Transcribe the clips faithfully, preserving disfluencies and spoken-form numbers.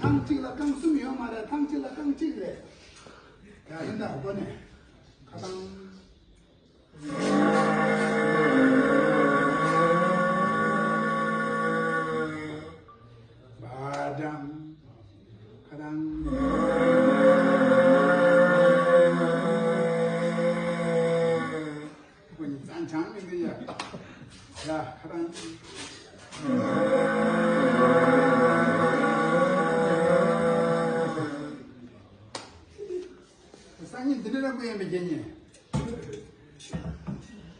ཐེངས་གཅིག་ལ་རྐང་གསུམ་ཡོད་མ་རེད། ཐེངས་གཅིག་ལ་རྐང་གཅིག་རེད། ཡ་ཡིན་ད་གོ་ནས་ཁ་ཐང་། བ་དང་། ཁ་དང་། ཁོ་གཉིས་གཙང་ཆང་མི་འདུག་ཡ། ཡ་ཁ་དང་། སང་ཉིན་འདི་འདྲ་ར་མི་ཡིན་པའི་རྒྱན་ཉིན།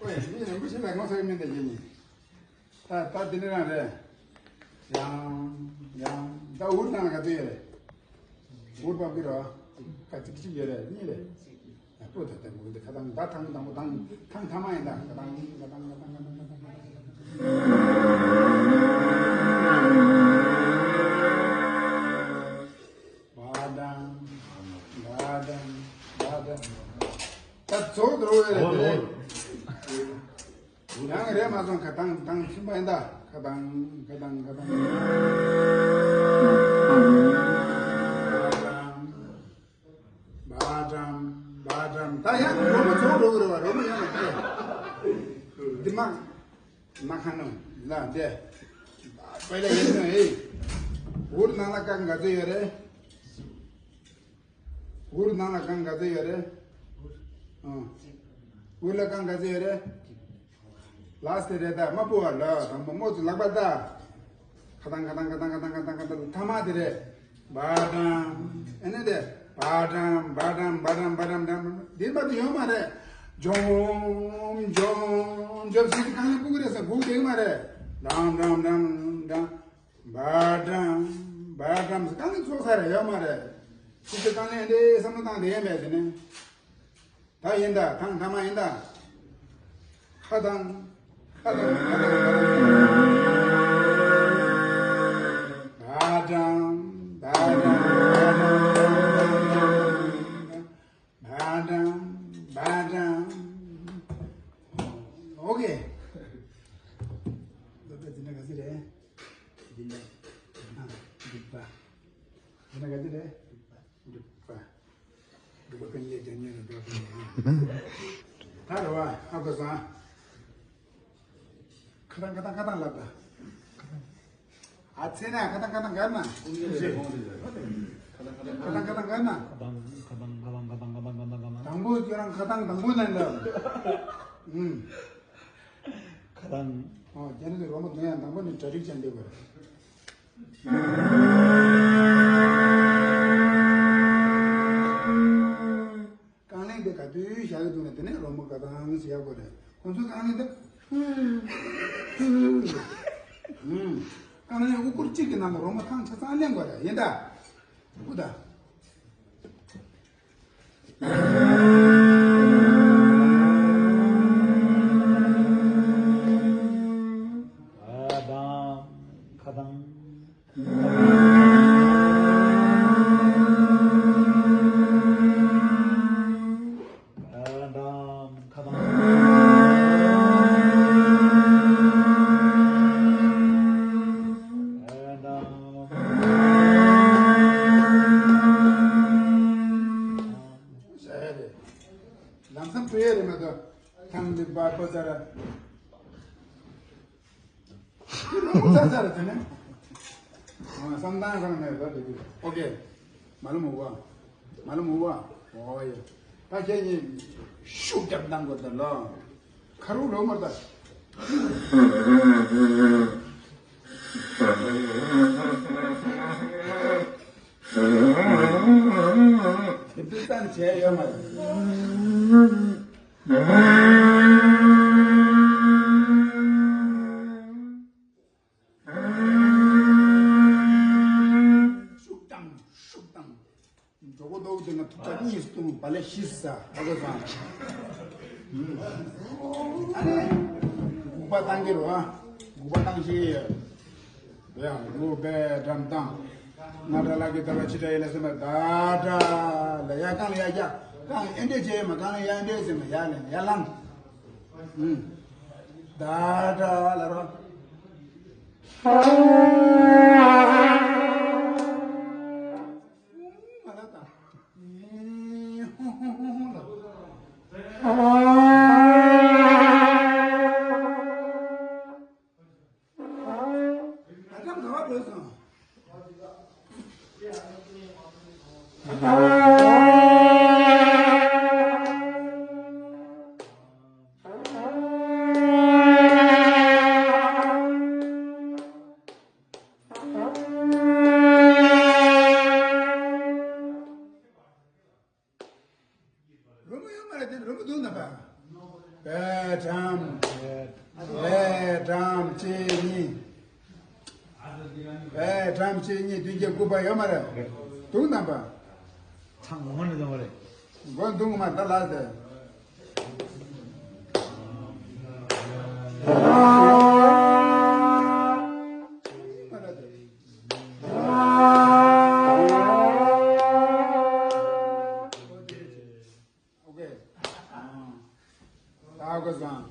ཨོ་ཡ་མི་རིན་པོ་ཆེ་ལ་ངོ་ཚ་གི་མིན་ད་རྒྱན་ཉིན། ད་ད་འདི་འདྲ་རང་རེད། ཡང་ཡང་ད་འུར་ནང་ལ་ག་ཚོད་ཡོད་རེད། འུར་བབ་ཀྱི་རོ། ཁ་ཚིག་གཅིག་ཡོད་རེད་གཉིས་རེད། ཡ་པོ་ད་ད་འུར་འདི་ཁ་ཐང་ད་ཐང་དང་པོ་ཐང་ཐང་ཐ་མ་ཡིན་ད་ཁ་ཐང་ཁ་ཐང་ཁ་ཐང་ཁ་ཐང་ཁ་ཐང་ཁ་ཐང་། བ་དང་། བ་དང་། བ་དང་། ད་ཚོགས་འགྲོ་བའི་རེད་དེ། ཡང་རེད་མ་སོང་ཁ་ཐང་ཐང་ཕྱིན་པ་ཡིན་ད་ཁ་ཐང་ཁ་ཐང་ཁ་ཐང་། བ་དང་། བ་དང་། ད་ཡང་རོལ་མོ་ཚོགས་འགྲོ་གི་རེད་བ། རོལ་མོ་ཡང་ན་ཁ་འདི་མ་མ་ཁ་ནོ་ལ་འདི་པའི་ལ་ཡིན་ནོ་ཨེ། འུར་ནང་ལ་རྐང་ག་ཚོད་ཡོད་རེད། འུར་ནང་ལ་རྐང་ག་ཚོད་ཡོད་རེད། ཨང་། འུར་ལ་རྐང་ག་ཚོད་ཡོད་རེད། ལ་སྟེ་རེད་ད་མ་པོ་བ་ལ་དང་པོ་མོ་ཚོ་ལག་པ་ད། ཁ་ཐང་ཁ་ཐང་ཁ་ཐང་ཁ་ཐང་ཁ་ཐང་ཁ་ཐང་ཐ་མ་དེ་རེད། བ་དང་། ཨེ་ནི་དེ། བ་དང་བ་དང་བ་དང་བ་དང་དང་། འདིར་མ་དེ་ཡོད་མ་རེད། འཇོམ་འཇོམ་འཇོམ་ཟེར་དེ་གང་ནས་སྤུ་གུ་རེད་ཟེར་སྒུག་བསྡད་མ་རེད། དང་དང་དང་དང་། བ་དང་བ་དང་ཟེར་གང་ནས་ཚོགས་ས་རེད་ཡོད་མ་རེད། སྤུ་གུ་གང་ནས་འདི་བསམ་བློ་བཏང་བསྡད་ཡོད་མེད་དེ་ནས། ད་ཡིན་ད་ཐང་ཐ་མ་ཡིན་ད། ཁ་དང་། ཁ་དང་ཁ་དང་ཁ་དང་། བ་དང་བ་དང་བ་དང་། བ་དང་བ་དང་། ཨོ་ཁེ། ད་ལྟ་འདི་ན་ག་ཚོད་རེད། འདི་ན་ཨ་འདི་པ། འདི་ན་ག་ཚོད་རེད། འདི་པ། འདི་པ་ཀན་ལེ་ཇ་ཉེ་རུ་འགྲོ་གི་ཡིན། ད་རེད་བ་ཨ་ཁུ་སང་། ཁ་ཐང་ཁ་ཐང་ཁ་ཐང་ལབ་ད། ཨ་ཚེ་ན་ཁ་ཐང་ཁ་ཐང་གར་ན། ཁ་ཐང་ཁ་ཐང་གར་ན། ཁ་དང་ཁ་དང་ཁ་དང་ཁ་དང་ཁ་དང་ཁ་དང་། དང་པོ་ཁྱོད་རང་ཁ་ཐང་དང་པོ་ན་ལབ། ཨུམ། ཁ་དང་། ཨོ་རྒྱ་ནི་རོ་མ་དུང་ཡང་དང་པོ་ནི་གྲ་སྒྲིག་བྱ་འདོད་པ་རེད། རྐང་ལེན་དེ་ག་དུས་བཞག་གི་འདུག་ན་དེ་ནས་རོལ་མོ་ག་དང་ཞིག་ཡག་པོ་རེད། ཁོང་ཚོ་རྐང་ལེན་དེ་ཧུ་ཧུ་ཧུ། རྐང་ལེན་དབུ་སྐོར་གཅིག་གི་ནང་ལ་རོལ་མོ་ཐང་ཆ་ཚང་ལེན་དགོས་རེད་ཡིན་ད། ཧུ་ད། ཁ་དང་ཁ་དང་། ཁ་དང་ཁ་དང་། ཁ་དང་། ལམ་སང་བུ་ཡས་རེད་མ་གཏོགས་ཐང་འདི་བར་པོ་ཚར། ཁྱོད་རང་མོ་ཚར་ཚར་དེ་ནས། ཨ་བསམ་སྟངས་རང་མེད་པ་དེ་དུས་ཨོ་ཀེ། མ་ལོ་མོ་བ། མ་ལོ་མོ་བ། ཨོ་ཡེ། ད་ཁྱེད་གཉིས་ཤུགས་རྒྱབ་གནང་དགོས་དེ་ལོ། ཁ་རུ་ལོ་མར་ད། དེ་དུས་ཙམ་བྱས་ཡོད་མ་རེད། ཤུགས་བཏང་ཤུགས་བཏང་། མགྱོགས་པོ་ཏོག་ཙམ་ན་ཐུག་ཚར་གཉིས་སྟོང་བ་ལས་ཤི་ས་ཨ་ཁུ་སང་། ཨ་ནི། དགུག་པ་བཏང་གི་རོ་ཨ། དགུག་པ་བཏང་ཤེས་ཡོད། ཡ་དགུག་པའི་འགྲམ་བཏང་། ང་དགྲ་ལྷ་གི་དར་བ་ཕྱི་དགྲ་ཡི་ལ་སེམས་པ་ད་དགྲ་ལ་ཡ་རྐང་ལ་ཡ་རྒྱག་རྐང་ལ་ཨེ་འདྲས་བྱས་མ་རྐང་ལ་ཡ་ཨེ་འདྲས་ཟེར་མ་ཡ་ལ་ཡ་ལང་། ཨུམ། ད་དགྲ་ལ་རོ། ཨུམ་མ་ལ་ད། རོལ་མོ་ཡོད་མ་རེད། དེ་རོལ་མོ་འདུག་ན་པ། པད་ཊམ། པད་ཊམ་གཅིག་གཉིས། པད་ཊམ་གཅིག་གཉིས་བདུན་བརྒྱད་དགུ་པ་ཡོད་མ་རེད། འདུག་ན་པ། ཚང་མ་ནི་འདུག་མ་རེད། མགོ་འདུག་མ་ད་ལ་ཟེར། ཨོ་ཀེ། ཨ། ཨ་ཀོ་སང་།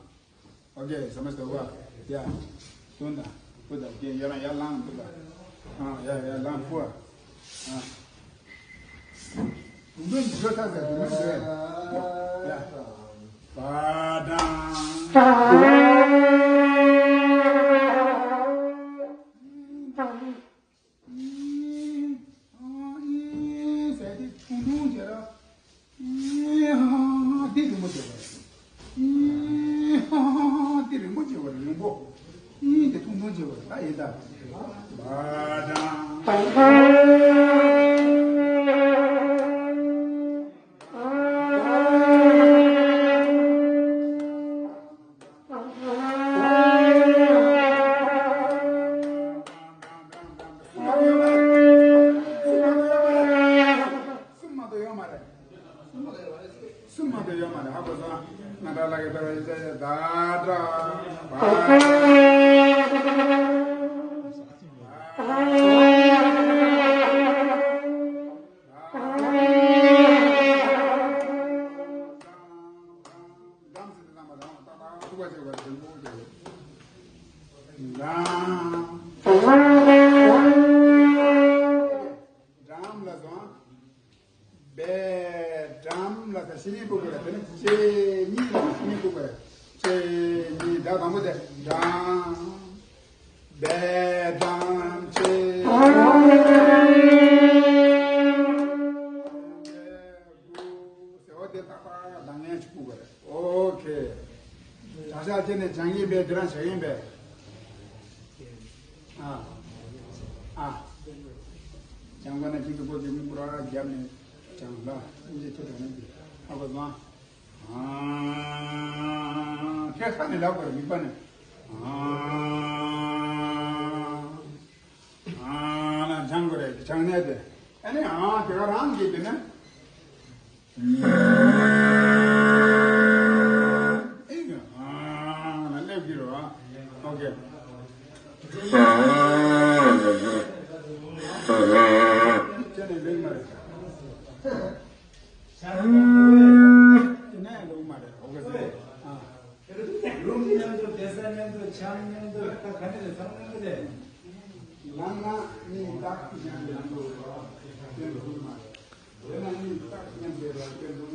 ཨོ་ཀེ། ཟ་མ་ཟ་བ། ཡ། དུན་ད། པུ་ད། ཀེ་ཡ་ལང་ཡ་ལང་པུ་ད། ཨ། ཡ་ཡ་ལང་པུ། ཨ། དུན་དུན་ཇོ་ཐ་ཟ་དུན་དུན་ཇོ། ཡ། པ་དང་། ཨིན། ཨིན་ཟེར་ཏེ་ཐུང་ཐུང་བྱས་ར། ཨིན་ཧ་ཧ་ཧ་འདི་རིང་པོ་བྱས་པ་རེད། ཨིན་ཧ་ཧ་ཧ་འདི་རིང་པོ་བྱས་པ་རེད། རིང་པོ། ཨིན་དེ་ཐུང་ཐུང་བྱས་པ་རེད། ད་ཡིན་ད། བ་དང་། སུ་མ་གཏོགས་ཡོད་མ་རེད། སུ་མ་གཏོགས་ཡོད་མ་རེད། ཧ་གོ་སོང་། ང་དགྲ་ལྷ་གི་དར་བ་ཡི་ད་ཡ་ད་དགྲ། འགྲམ་ལ་སོང་། པད་འགྲམ་ལ་ད་ཤི་ནི་ཀུ་ཀུ་ར། དེ་ནི་ཆེ་གཉིས་ལ་ཤི་ནི་ཀུ་ཀུ་ར། ཆེ་གཉིས་ད་དང་པོ་དེ་འགྲམ། པད་འགྲམ་ཆེ་གཉིས། ཟེར་བ་དེ་ཏག་ཏག་ལྡང་ངན་ཅིག་ཀུ་ཀུ་ར། ཨོ་ཁེ། བྱ་བཞག་ཅི་ནས་བྱ་ཡིན་པས་འདི་རང་བྱ་ཡིན་པས། ཨ། ཨ། བྱང་པ་ན་ཅིག་ཏུ་པོ་ཅིག་མི་པུ་ར་རྒྱབ་ནས་བྱང་ལ་ཨིན་ཇི་ཐུ་དྲག་ནས་ཨ་པ་མ། ཨ། ཁྱེད་ཁ་ནས་ལབ་དགོས་རེད། མིག་པ་ནས། ཨ། ཨ་ན་སྦྱང་དགོས་རེད། སྦྱང་གནས་དེ། ཨ་ནི་ཨ་དེ་ག་རང་གིས་དེ་ནས། ཨེ་ཨ་ན་སླེབས་ཀྱི་རེད་བ། ཨོ་ཀེ། ཁྱེད་ནས་ལེགས་མ་རེད། ཁྱེད་ནས་ལེགས་མ་རེད། ཨོ་ཀེ་ཟེར། ཨ། ལུང་མཉམ་དུ། བསྡད་ས་མཉམ་དུ། བྱམས་མཉམ་དུ། ད་ག་ནས་རེད། ཚང་མཉམ་དུ་རེད། ལམ་ང་གཉིས་རྟག་མཉམ་དུ་ཡང་དུ་སྟོན་དགོས་མ་རེད། དེ་ན་གཉིས་རྟག་མཉམ་དུ་ཡང་སྟོན་དགོས།